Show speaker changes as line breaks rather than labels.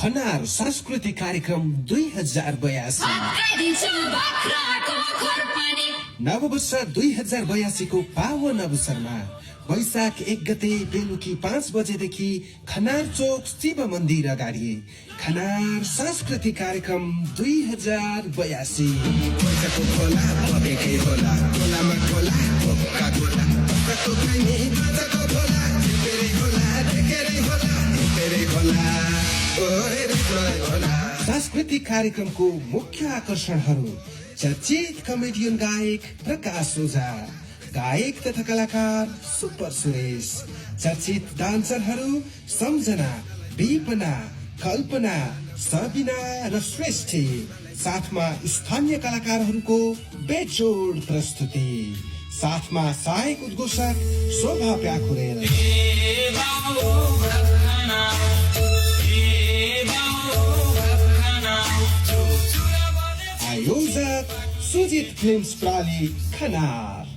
खनार सांस्कृतिक कार्यक्रम 2082 नववर्ष 2082 को पावन अवसरमा वैशाख 1 गते बेलुकी 5 बजेदेखि खनार चोक शिव मन्दिर अगाडि खनार सांस्कृतिक कार्यक्रम 2082 सांस्कृतिक कार्यक्रमको मुख्य आकर्षणहरू चर्चित कमेडियन गायक प्रकाश ओझा, गायक तथा कलाकार सुपर सुरेश, चर्चित डान्सरहरू सम्झना, विपना, कल्पना, सबिना र श्रेष्ठी, साथमा स्थानीय कलाकारहरूको बेजोड प्रस्तुति, साथमा सहायक उद्घोषक शोभा प्याकुरेल, आयोजक सुजित फिल्म्स प्राली खनार।